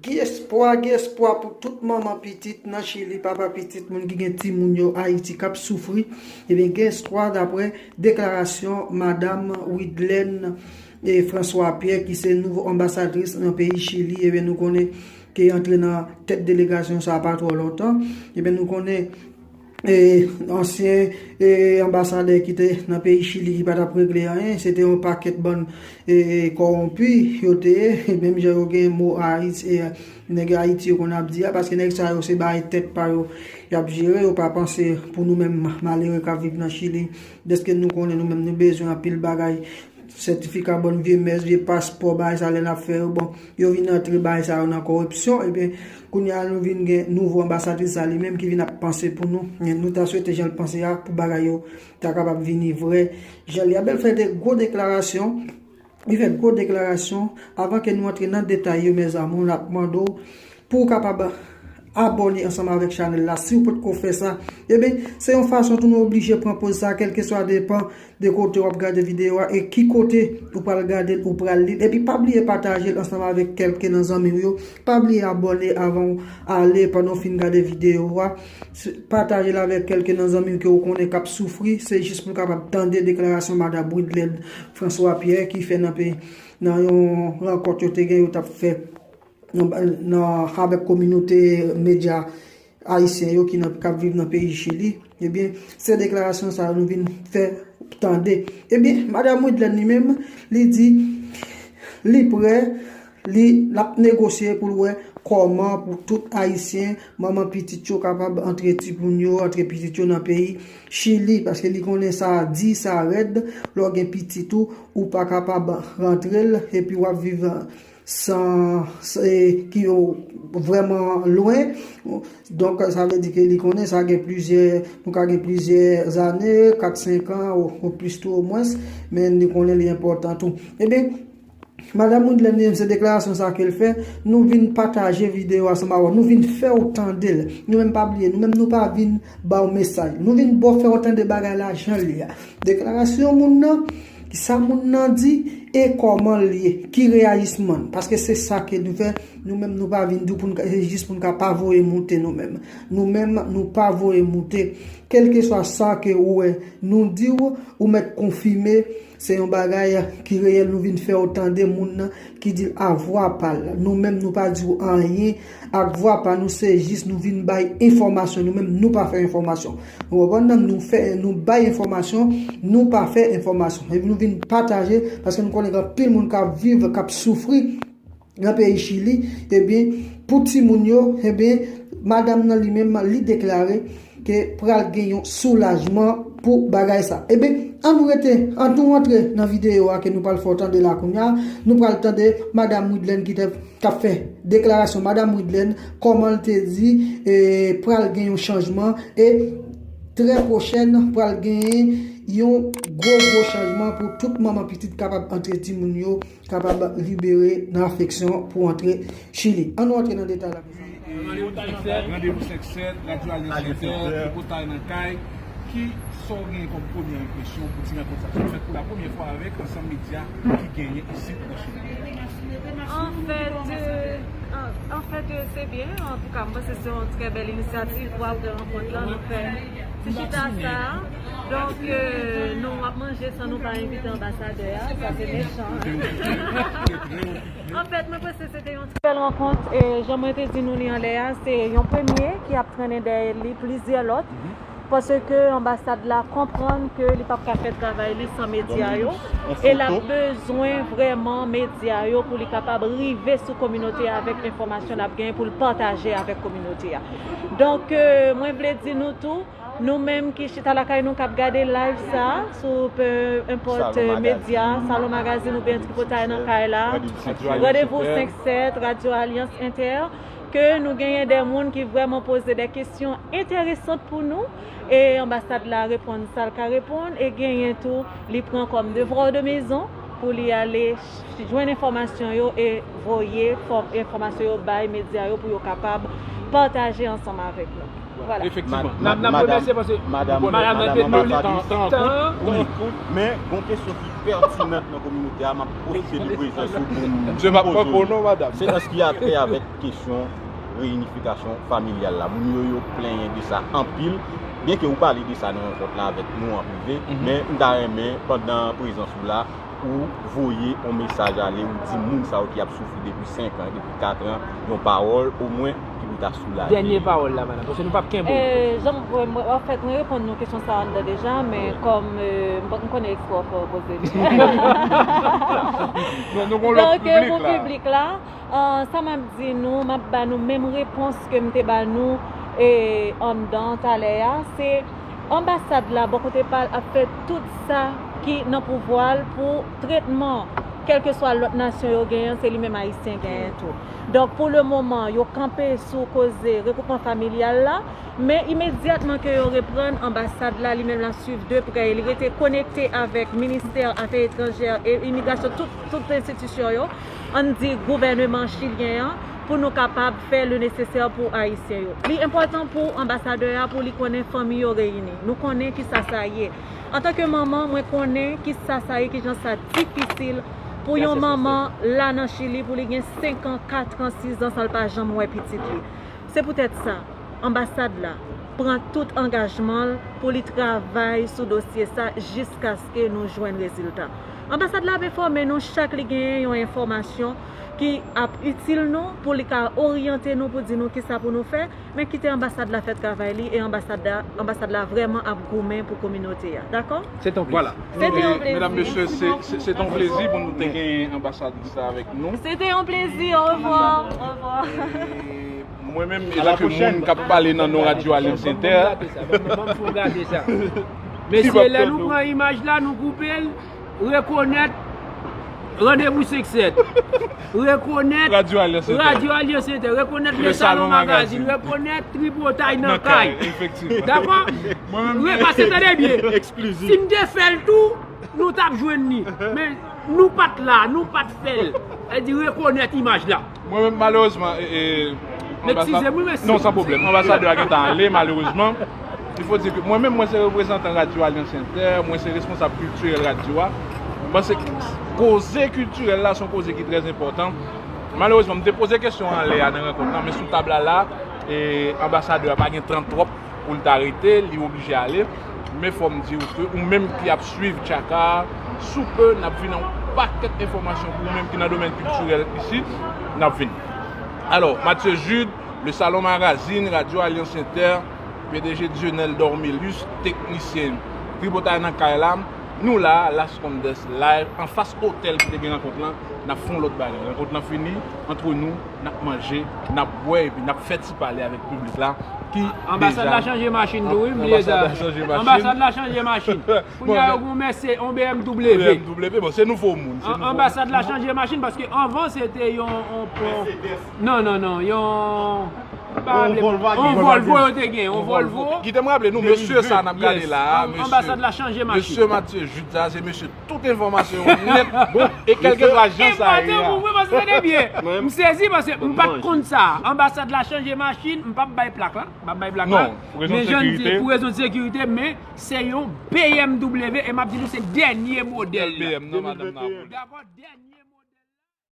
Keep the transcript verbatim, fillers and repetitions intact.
Ki espwa, gen espwa pou tout manman pitit nan Chili, papa pitit, moun ki gen timoun yo Ayiti k ap soufri. Ebyen, gen espwa dapre deklarasyon Madam Widlène, e, François Pierre, ki se nouvo anbasadris nan peyi Chili. Ebyen, nou konnen ke antre nan tèt delegasyon sa a pa twò lontan. Ebyen, nou konnen e, ansyen, e, anbasadè ki te nan peyi Chili ki pa t ap regle anyen, se te yon pakèt bann, e, kòwonpi yo te ye, menm jan yo gen mo Ayiti, e, nèg Ayiti yo konn ap di a, paske nèg sa yo se bay tèt pa yo y ap jere, yo pa panse pou nou menm malere k ap viv nan Chili, dèske nou konnen nou menm nou bezwen anpil bagay, sètifika bòn vye mès, vye paspò, bagay sa lè n ap fè yo, bon, yo vin antre bagay sa yo nan kòripsyon, ebyen, kounye a nou vin gen nouvo anbasadris la li menm ki vin ap panse pou nou. Men nou ta swete jan l panse a pou bagay yo ta kapab vini vrè. Jan li a bèl fè de gwo deklarasyon, li fè gwo deklarasyon, avan ke nou antre nan detay yo, mèzanmi, n ap mande w pou w kapab abòne ansanm avèk chanèl la, si w potko fè sa. Ebyen, se yon fason tou nou oblije pran pòz sa, kèlkeswa depan de kote w ap gade videyo a e ki kote ou pral gade l, ou pral li l. Epi pa bliye pataje l ansanm avèk kèlke nan zanmi w yo. Pa bliye abòne avan w ale, pandan w fin gade videyo a. S-, pataje l avèk kèlke nan zanmi w ke w konnen k ap soufri. Se jis pou l kapab tande deklarasyon Madam Widlène François Pierre ki fè nan peyi, nan yon rankont yo te gen, yo t ap fè nan, nan, avèk kominote medya ayisyen yo ki nan, k ap viv nan peyi Chili. Ebyen, se deklarasyon sa yo nou vin fè tande. Ebyen, Madam Widlène li menm, li di li prè, li, l ap negosye pou l wè kòman pou tout Ayisyen, manman pitit yo kapab antre timoun yo, antre pitit yo nan peyi Chili, paske li konnen sa di, sa rèd, lè w gen pitit ou, ou pa kapab rantre l, epi w ap viv san, e, ki yo vrèman lwen. Donk, sa vle di ke li konnen sa gen plizyè, nou ka gen plizyè zane, kat, senk an, ou, ou plis tou omwens, men li konnen li enpòtan tou. Ebyen, Madam Widlène li menm, se deklarasyon sa ke l fè, nou vin pataje videyo a ansanm avè w, nou vin fè w tande l. Nou menm pa bliye, nou menm nou pa vin ba w mesaj. Nou vin ba w fè w tande bagay la jan l ye a. Deklarasyon moun nan, ki sa moun nan di, e kòman l ye, ki reyajisman l. Paske se sa ke nou fè, nou menm nou pa vin di w pou n ka, se jis pou n ka pa voye moute nou menm. Nou menm nou pa voye moute. Kèlkeswa sa ke ou wè nou di w, ou mèt konfime, se yon bagay ki reyèl, nou vin fè w tande moun nan ki di l a vwa pa l. Nou menm nou pa di w anyen ak vwa pa nou, se jis nou vin bay enfòmasyon. Nou menm nou pa fè enfòmasyon. Ou konprann nan, nou fè, nou bay enfòmasyon, nou pa fè enfòmasyon. Epi nou vin pataje, paske nou konnen gen anpil moun k ap viv, k ap soufri nan peyi Chili. Ebyen, pou timoun yo, ebyen, madanm nan li menm, li deklare ke pral gen yon soulajman pou bagay sa. Ebyen, an nou rete, an nou antre nan videyo a ke nou pral fè w tande la kounye a. Nou pral tande Madam Widlène ki te, k ap fè deklarasyon Madam Widlène, kòman l te di, e, pral gen yon chanjman, e trè pwochèn pral gen yon gwo, gwo chanjman pou tout manman pitit kapab antre timoun yo, kapab libere nan afeksyon pou antre Chili. An nou antre nan detay la. Randevou senk sèt, Randevou senk sèt, Radyo Alyans Entè, tripotay nan kay. Ki sa w gen kòm premye enpresyon pou ti rankont sa ki fèt pou la premyè fwa avèk ansanm medya ki genyen isit nan Chili? An fèt, euh, an, an fèt, euh, se byen. Antouka, m panse se yon trè bèl inisyativ pou apre rankont lan nou fè ti chita sa a. Donk, euh, nou ap manje san nou pa envite anbasadè a. Sa se mechan. An fèt, mwen panse se te yon trè bèl rankont. E jan mwen te di nou li anlè a, se yon premye ki ap trennen dèyè li plizyè lòt. Paske anbasad la konprann ke li p ap ka fè travay li san medya yo. E l ap bezwen vrèman medya yo pou li kapab rive sou kominote a avèk enfòmasyon l ap genyen pou l pataje avèk kominote a. Donk, euh, mwen vle di nou tou, nou menm ki chita lakay nou k ap gade live sa a sou pe enpòt medya, Salon Magazine oubyen Tripotay nan kay la, Randevou senk sèt, Radyo Alyans Entè, ke nou genyen de moun ki vrèman poze de kesyon enteresan pou nou, e anbasad la reponn sa l ka reponn, e genyen tou, li pran kòm devoir de maison pou li ale ch-, jwenn enfòmasyon yo e voye fò-, enfòmasyon yo bay medya yo pou yo kapab pataje ansanm avèk nou. Vwala. Efektivman. N ap, n ap remèsye paske madanm nan te nole tan an. Wi, men gon kesyon ki pètinan nan kominote a, m ap pwofite de prezans ou pou m poze l. Se an se ki a trè avèk kesyon reyinifikasyon familyal la. Moun yo, yo plenyen de sa anpil. Byenke ou pale de sa nan rankont la avèk nou an prive, men m ta renmen, pandan prezans ou la, ou voye yon mesaj ale, ou di moun sa yo ki ap soufri depi senk an, depi kat an, yon pawòl, omwen, ki pou ta soulaje yo. Dènye pawòl la, madanm, paske nou p ap kenbe w. Jan mwen, anfèt, mwen reponn nou kesyon sa a anndan deja, men kòm, euh, m konnen eksprè w fè w poze li. Donk, pou piblik la, Ah, sa m ap di nou, m ap ba nou menm repons ke m te ba nou, e, anndan talè a, se anbasad la, bò kote pa l, ap fè tout sa ki nan pouvwa l pou tretman, kèlkeswa lòt nasyon yo genyen, se li menm Ayisyen genyen tou. Donk, pou le moman, yo kanpe sou koze regwoupman familyal la, men imedyatman ke yo reprann anbasad la, li menm l ap swiv de prè, e li rete konekte avèk ministè afè etranjè e imigrasyon, tout, tout enstitisyon yo, ann di gouvèneman chilyen an, pou nou kapab fè le nesesè pou Ayisyen yo. Li enpòtan pou anbasadè a, pou li konnen fanmi yo reyini. Nou konnen kisa sa ye. Antanke manman, mwen konnen kisa sa ye, kijan sa difisil pou yon manman la nan Chili, pou li gen senk an, kat an, sis an, san l pa janm wè pitit li. Se poutèt sa, anbasad la pran tout angajman l pou li travay sou dosye sa jiskaske nou jwenn rezilta. Anbasad la ap enfòme nou chak li genyen yon enfòmasyon ki ap itil nou, pou li ka oryante nou, pou di nou kisa pou nou fè, men kite anbasad la fè travay li, e anbasad la, anbasad la vrèman ap goumen pou kominote a. Dakò? Se te yon plezi. Vwala. Se te yon plezi. Medam, mesye, se, se, se te yon plezi pou nou te genyen anbasadris la avèk nou. Se te yon plezi. Orevwa. Orevwa. E mwen menm, etanke moun k ap pale nan non Radyo Alyans Entè. Mesye, lè nou pran imaj la, nou koupe l, rekonèt Randevou senk sèt. Rekonèt Radyo Alyans Entè. Rekonèt Le Salon Magazine. Rekonèt Tripotay nan kay. Nan kay, efektivman. Dakò? Mwen menm, paske tande byen. Eksklizif. Si m te fè l tou, nou t ap jwenn li. Men nou pa t la, nou pa t fè l. Sa di rekonèt imaj la. Mwen menm, malerezman, e, e, anbasa-, non, san pwoblèm. Anbasadè a gentan ale, malerezman. Il faut dire que mwen menm, mwen se reprezantan Radyo Alyans Entè, mwen se responsab kiltirèl radyo a. M panse koze kiltirèl la se yon koze ki trè enpòtan. Malerezman, m te poze kesyon an anlè a nan rankont lan, men sou tab la la, e, anbasadè a pa gen tan twòp pou l ta rete, li oblije ale. Men fò m di w ke ou menm ki ap swiv Tchaka a, sou pe, n ap vin ak yon pakèt enfòmasyon pou ou menm ki nan domèn kiltirèl isit, n ap vin. Alò, Mathieu Jude, Le Salon Magazine, Radyo Alyans Entè, P D G Dieunel Dormelius, teknisyen Tripotay nan kay la, nou la, Las Condes Live, anfas otèl ki te gen rankont lan, n ap fè yon lòt bagay. Rankont lan fini, antre nou, n ap manje, n ap bwè, epi n ap fè ti pale avèk piblik la, ki deja... Anbasad la chanje machin tou, wi, m bliye sa. Anbasad la chanje machin. Anbasad la chanje machin. Kounye a, yo gen yon Mercedes, yon B M W. B M W, bon, se nouvo moun, se nouvo moun. Anbasad la chanje machin, paske anvan, se te yon, yon, yon, non, non, non, yon, pa raple m, yon Volvo yo te gen, yon Volvo. Kite m raple nou, mesye sa n ap gade la a, mesye, anbasad la chanje machin. Mesye Mathieu Jude sa, se mesye tout enfòmasyon yo nèt. Bon, e kèlkeswa jan sa ye a. Enpòtan pou mwen, paske tande byen. M sezi paske m pa t konn sa. Anbasad la chanje machin, m p ap bay plak la. M p ap bay plak la. Non, pou rezon de sekirite. Men jan m di, pou rezon de sekirite, men se yon B M W e m ap di nou se dènye modèl la. B M nan, madanm nan. Dakò, dènye modèl.